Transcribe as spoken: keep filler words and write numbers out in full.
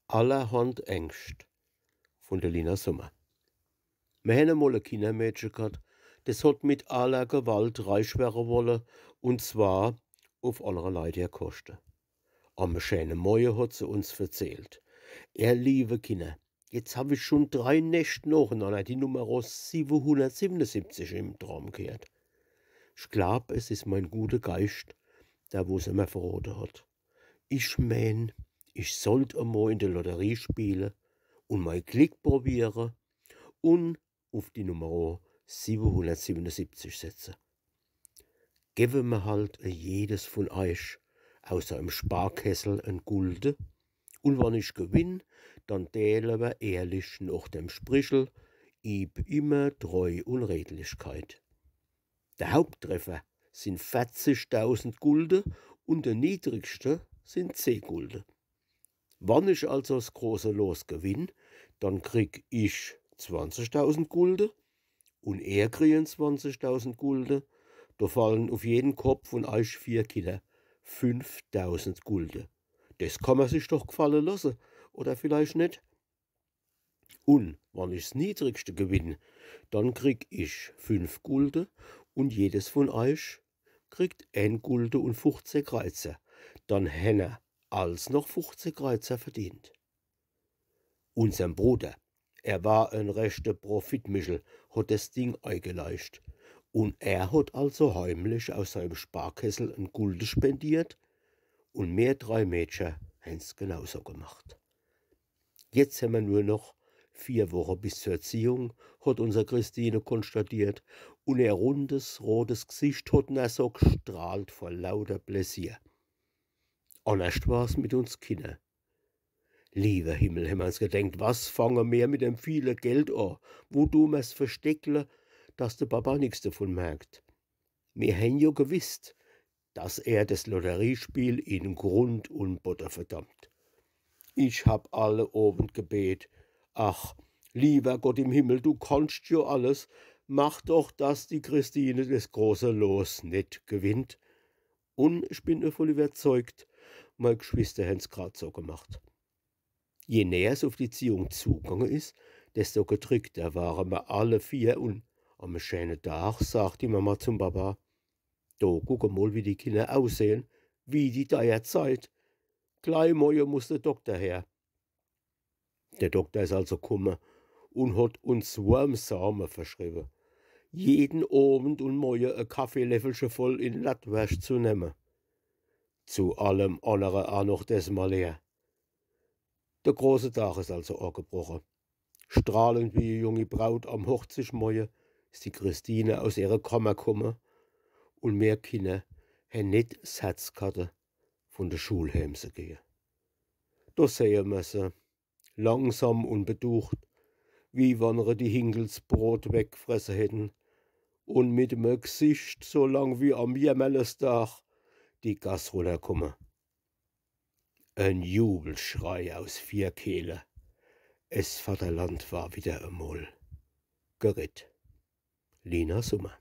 Allerhand Ängscht vun de Lina Sommer. Mer hänn emol e Kinnermädche gehat, des hot mit aller Gewalt reich werre wolle, un zwar uf annere Leit ihr Koschte. Am schäne Moie hot se uns verzählt: Ehr liewe Kinner, jetzt hab ich schun drei Nächt nochenanner die Numero siwwehunnertsiwwenesiwwzig im Traum gheert. Ich glaab, es is mein gute Geischt, der wo se mer verrote hot. Ich mään, ich sollt emol in de Lotterie spiele un mei Glick probiere un uf die Numero siwwehunnertsiwwenesiwwzig setze. Gewwe mer halt e jedes vun eich aus seim Sparkessel en Gulde, un wann ich gewinn, dann deele mer ehrlich noch dem Sprichel: Ieb immer Treu un Redlichkeit. De Haupttreffer sin verzigtausend Gulde un de niedrigschte sin zeh Gulde. Wann ich also s große Los gewinn, dann krieg ich zwanzigtausend Gulde un ehr kriegen zwanzigtausend Gulde. Do fallen uf jeden Kopp vun eich vier Kinner fünftausend Gulde. Des kann mer sich doch gfalle losse, oder vielleicht net? Un wann ich s niedrigschte gewinn, dann krieg ich fünf Gulde un jedes vun eich kriegt en Gulde un fuchzeh Kreizer. Dann hänner als noch fuchzeh Kreizer verdient. Unserm Bruder, er war en rechte Profitmichel, hot des Ding eigeleicht. Un er hot also heimlich aus seim Sparkessel en Gulde spendiert, un mer drei Mädcher hänn's genauso gemacht. Jetzt hämmer nur noch vier Woche bis zur Ziehung, hot unser Christine konstatiert, un ehr rundes, rotes Gsicht hot na so gstrahlt vor lauter Pläsier. Annerscht war's mit uns Kinner. Liewer Himmel, hämmer uns gedenkt, was fange mer mit dem viele Geld a? Wo du mer's versteckle, dass de Papa nix devun merkt? Mer hänn jo gewisst, dass er des Lotteriespiel in Grund un Bodde verdammt. Ich hab alle Owend gebet: Ach, liewer Gott im Himmel, du kannscht jo alles, mach doch, dass die Christine des große Los net gewinnt. Un ich bin devun iwwerzeugt, mei Gschwister hänn's grad so gemacht. Je näher's uf die Ziehung zugange is, desto gedrückter ware mer alle vier, un am schäne Dag sagt die Mama zum Papa: Do guck emol, wie die Kinner aussehn, wie die deier Zeit. Glei moie muss de Dokter her. De Dokter is also kumme un hot uns Wurmsame verschriwwe. Jeden Owend un moie e Kaffeeläffelche voll in Lattwerscht zu nemme. Zu allem annere a noch des Malheur. De große Dag is also agebroche. Strahlend wie e jungi Braut am Hochzigmoie is die Christine aus ihre Kammer kumme, un mer Kinner hänn net s Herz ghatte, vun de Schul hämzegehe. Do sehe mer se, langsam un beducht, wie wann re die Hinkels Brot weggfresse hätten, un mit me Gsicht so lang wie am Jämmerlesdag die Gass runnerkumme. En Jubelschrei aus vier Kehle. Es Vaterland war wieder emol gerett. Lina Sommer.